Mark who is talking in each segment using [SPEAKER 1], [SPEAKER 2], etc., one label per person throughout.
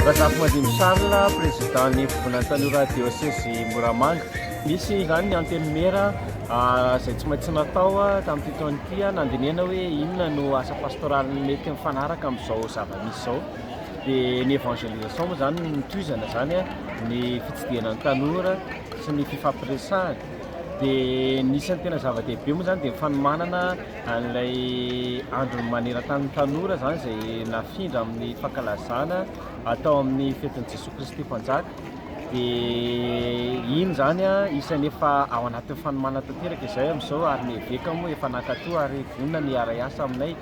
[SPEAKER 1] Razafimandimby Charles, président ny Vovonan'ny Tanora Diosezy Moramanga. Nisy izany ny antenimiera izay tsy maintsy natao tamin'ity taona ity nandinihana hoe inona no asa pastoraly mety mifanaraka amin'izao zava-misy izao. Dia ny évangélisation moa izany no notohizana izany, ny fitsidihana ny tanora sy ny fifampiresahana. Dia ny isan'ny tena zava-dehibe moa izany dia ny fanomanana an'ilay andron'ny maneran-tanin'ny tanora izany izay nafindra amin'ny fankalazana atao amin'ny fetin'i Jesoa Kristy Mpanjaka. Dia iny izany isan'ny efa ao anatin'ny fanomanana tanteraka izay amin'izao ary ny eveka moa efa nankatoa ary vonona ny hiara-hiasa aminay.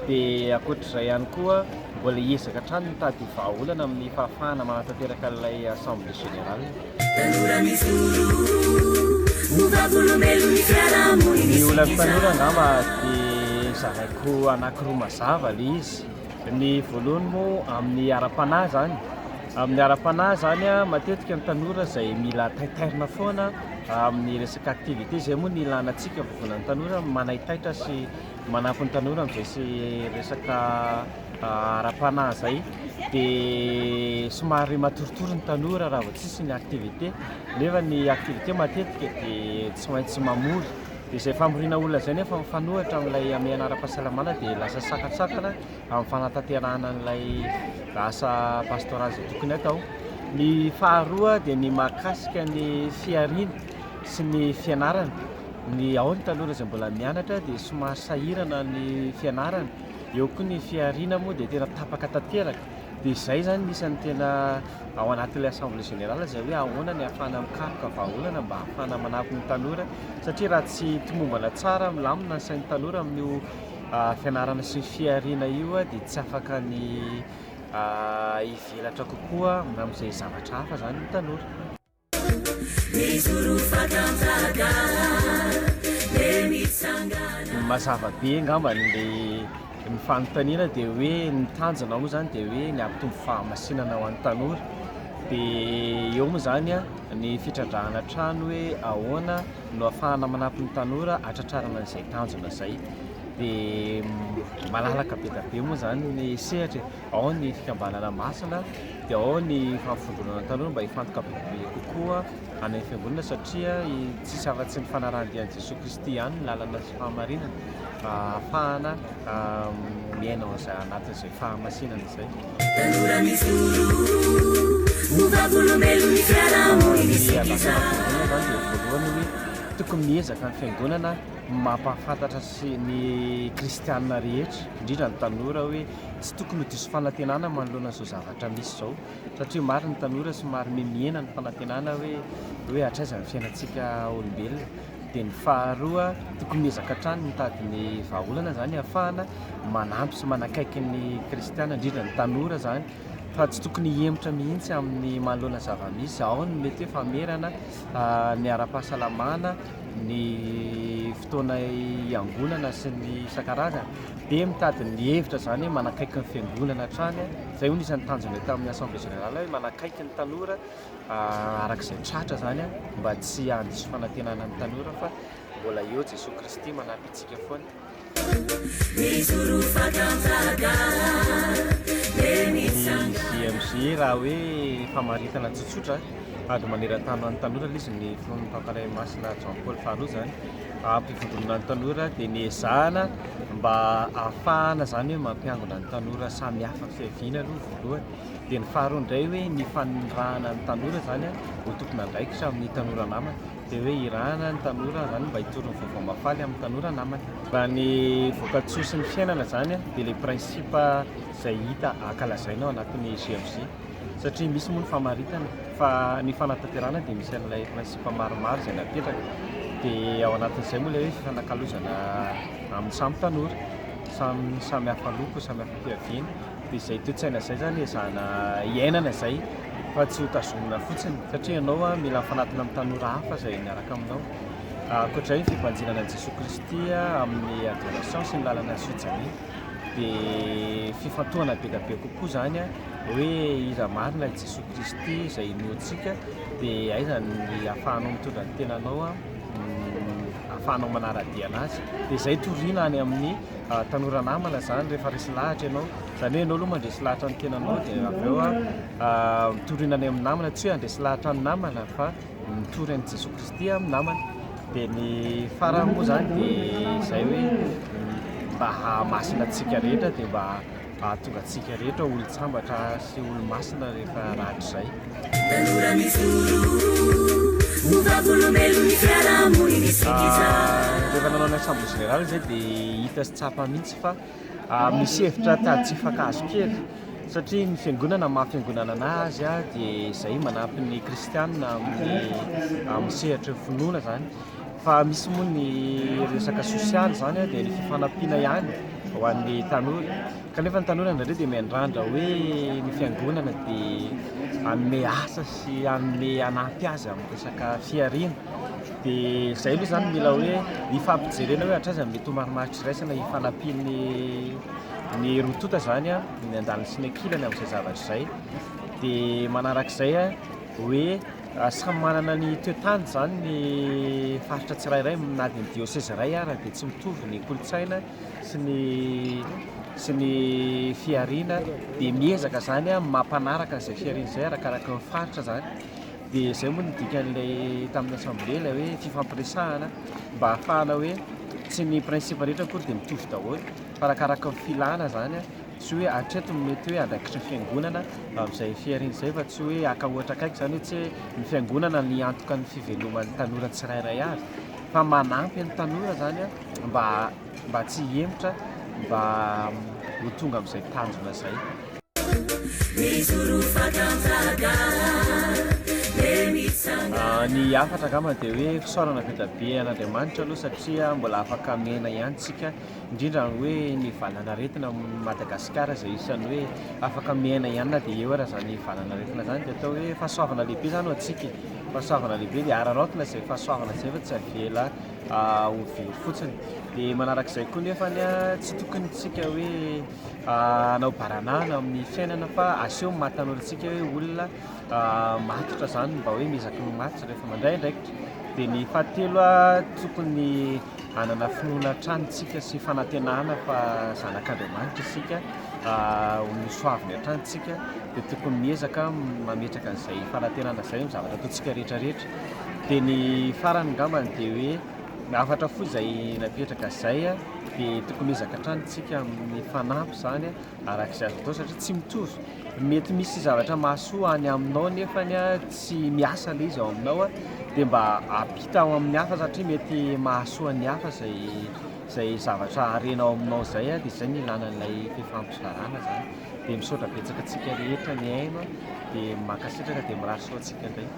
[SPEAKER 1] Dia ankoatr'izay ihany koa, mbola hiezaka hatrany mitady vahaolana amin'ny fahafahana manatanteraka an'ilay Assemblée Générale.
[SPEAKER 2] Tanora mijoro ho vavolombelon'ny fiarahamonina
[SPEAKER 1] Ny olan'ny
[SPEAKER 2] isika
[SPEAKER 1] tanora angamba
[SPEAKER 2] izao.
[SPEAKER 1] dia zaraiko anankiroa mazava ilay izy. Ny voalohany moa amin'ny ara-panahy izany. Amin'ny ara-panahy izany, matetika ny tanora izay mila taitairina foana amin'ny resaka activité, izay moa no ilana antsika vovonan'ny tanora manaitaitra sy manampy ny tanora amin'izay sy resaka ara-panahy izay dia somary matoritory ny tanora raha vao tsisy ny activité nefa ny activité matetika dia tsy maintsy mamory dia izay famoriana olona izay nefa mifanohitra amin'ilay hamehana ara-pahasalamana dia lasa sakantsakana amin'ny fanatanterahana an'ilay asa pastoraly izay tokony hatao. Ny faharoa dia ny mahakasika ny fihariana sy ny fianarana. Ny ao ny tanora izay mbola mianatra dia somary sahirana ny fianarana, eo koa ny fihariana moa dia tena tapaka tanteraka, dia izay izany no isan'ny tena ao anatin'ilay assemblée générale izay hoe ahoana ny ahafahana mikaroka vahaolana mba ahafahana manampy ny tanora satria raha tsy tomombana tsara milamina ny sain'ny tanora amin'io fianarana sy ny fihariana io dia tsy afaka ny hivelatra kokoa amin'izay zavatra hafa izany ny tanora. Mazava be angamba ny ny fanontaniana dia hoe ny tanjona moa izany dia hoe ny hampitombo fahamasinana ho an'ny tanora. Dia eo moa izany ny fitrandrahana hatrany hoe ahoana no ahafahana manampy ny tanora hatratrarana an'izay tanjona izay. Dia malalaka be dia be moa izany ny sehatra e. Ao ny fikambanana masina, dia ao ny fampivondronana ny tanora mba hifantoka bebe kokoa any amin'ny fiangonana satria tsisy afa-tsy ny fanarahan-dia an'i Jesoa Kristy ihany ny lalana sy fahamarinana ahafahana miaina ao anatin'izay fahamasinana izay.
[SPEAKER 2] Tanora mijoro ho vavolombelon'ny fiarahamonina
[SPEAKER 1] Ny
[SPEAKER 2] isika
[SPEAKER 1] andrasana fiangonana
[SPEAKER 2] izao.
[SPEAKER 1] izany dia voalohany hoe tokony miezaka ny fiangonana mampahafantatra sy ny kristianina rehetra, indrindra ny tanora hoe Tsy tokony ho diso fanantenana manoloana izao zavatra misy izao satria maro ny tanora somary mihena ny fanantenana hoe hoe hatraiza ny fiainantsika olombelona. Dia ny faharoa tokony miezaka hatrany mitady ny vahaolana izany ahafahana manampy sy manakaiky ny kristiana indrindra ny tanora izany fa tsy tokony hihemotra mihitsy amin'ny manoloana zava-misy. Ao ny mety hoe famerana ny ara-pahasalamana, ny fotoana hiangonana sy ny isan-karazany. Dia mitady ny hevitra izany hoe manakaiky ny fiangonana hatrany. Izay hono isan'ny tanjonay tamin'ny assemblée générale hoe manakaiky ny tanora araka izay tratra izany mba tsy handiso fanantenana ny tanora fa mbola eo Jesoa Kristy manampy antsika foana. Ny JMJ raha hoe famaritana tsotsotra, ady maneran-tany ho an'ny tanora ilay izy, ny filohan'ny Papa Ray Masina Jean Paul faharoa izany. Hampivondronana ny tanora dia niezahana mba ahafahana izany hoe mampiangona ny tanora samy hafa fiaviana aloha voalohany. Dia ny faharoa indray hoe ny fanirahana ny tanora izany ho tompon'andraikitra amin'ny tanora namany. Dia hoe irahana ny tanora izany mba hitory ny vaovao mahafaly amin'ny tanora namany. Raha ny vokatsoa sy ny fiainana izany dia ilay principe izay hita ankalazaina ao anatin'ny GMJ. Satria misy moa ny famaritana fa ny fanatanterahana dia misy an'ilay principe maromaro izay napetraka. Dia ao anatin'izay moa ilay hoe fifanakalozana amin'ny samy tanora, samy samy hafa loko, samy hafa fiaviana. Dia izay toe-tsaina izay izany ezahana iainana izay fa tsy ho tazomina fotsiny satria ianao mila mifanatona amin'ny tanora hafa izay miaraka aminao. Ankoatra izay ny fibanjinana an'i Jesoa Kristy amin'ny adoration sy ny lalana sy fijaliana dia fifantohana be dia be kokoa izany hoe iza marina i Jesoa Kristy izay inoantsika dia aiza ny ahafahanao mitondra ny tenanao. ahafahanao manara-dia anazy. Dia izay toriana any amin'ny tanora namana izany rehefa resy lahatra ianao. Izany hoe ianao aloha mandresy lahatra ny tenanao dia avy eo toriana any amin'ny namana, tsy hoe handresy lahatra ny namana fa mitory an'i Jesoa Kristy amin'ny namana. Dia ny farany moa izany dia izay hoe mba hahamasina antsika rehetra dia mba hahatonga antsika rehetra ho olon-tsambatra sy olo-masina rehefa rahatrizay.
[SPEAKER 2] Tanora mijoro ho vavolombelon'ny fiarahamonina isika izao.
[SPEAKER 1] Rehefa nanao ny assemblée générale izay dia hita sy tsapa mihitsy fa misy hevitra tady tsy hifankahazo kely satria ny fiangonana maha fiangonana anazy dia izay manampy ny kristianina amin'ny amin'ny sehatry ny finoana izany fa misy moa ny resaka sosialy izany dia ny fifanampiana ihany ho an'ny tanora Kanefa ny tanora indraindray dia miandrandra hoe ny fiangonana dia hanome asa sy hanome hanampy azy amin'ny resaka fihariana. Dia izay aloha izany mila hoe hifampijerena hoe hatraiza no mety ho marimaritra iraisana hifanampian'ny ny roa tonta izany, ny andaniny sy ny ankilany amin'izay zavatra izay. Dia manarak'izay hoe samy manana ny toe-tany izany ny faritra tsirairay na dia ny dioseza iray ara dia tsy mitovy ny kolontsaina. sy ny sy ny fihariana dia miezaka zany a mampanaraka an'izay fihariana izay arakaraka ny faritra zany dia izay moa ny dikan'ilay tamin'ny assemblée ilay hoe fifampiresahana mba ahafahana hoe tsy ny principe rehetra akory dia mitovy daholo fa arakaraka ny filana zany a tsy hoe hatreto no mety hoe andraikitry ny fiangonana amin'izay fihariana izay fa tsy hoe haka ohatra akaiky zany hoe tsy hoe ny fiangonana ny antoka ny fiveloman'ny tanora tsirairay avy fa manampy ny tanora zany a mba mba tsy hihemotra mba ho tonga amin'izay tanjona izay. Ny hafatra angamba dia hoe fisaorana be dia be an'Andriamanitra aloha satria mbola afaka miaina ihany tsika, indrindra ny hoe ny valanaretina Madagasikara izay isan'ny hoe afaka miaina ihany na dia eo ara izany valanaretina izany dia atao hoe fahasoavana lehibe izany ho antsika e, fahasoavana lehibe dia araraotina izay fahasoavana izay fa tsy avela ho very fotsiny. Dia manarak'izay koa nefany tsy tokony tsika hoe hanao baranahana amin'ny fiainana fa aseho ny maha tanora antsika hoe olona matotra izany mba hoe miezaka ny matotra rehefa mandray andraikitra. Dia ny fahatelo tokony hanana finoana hatrany tsika sy fanantenana fa zanak'Andriamanitra isika, nosoaviny hatrany tsika dia tokony miezaka mametraka an'izay fanantenana izay amin'ny zavatra ataontsika rehetra rehetra. Dia ny farany angambany dia hoe hafatra fohy izay napetraka izay dia tokony miezaka hatrany isika amin'ny fanampy izany araka izay azo atao satria tsy mitovy. Mety misy zavatra mahasoa any aminao nefany tsy miasa ilay izy ao aminao dia mba ampita ao amin'ny hafa satria mety mahasoa ny hafa izay izay zavatra harena ao aminao izay dia izay no ilana an'ilay fifampizarana izany. Dia misaotra betsaka antsika rehetra nihaino dia mankasitraka dia mirary soa antsika indray.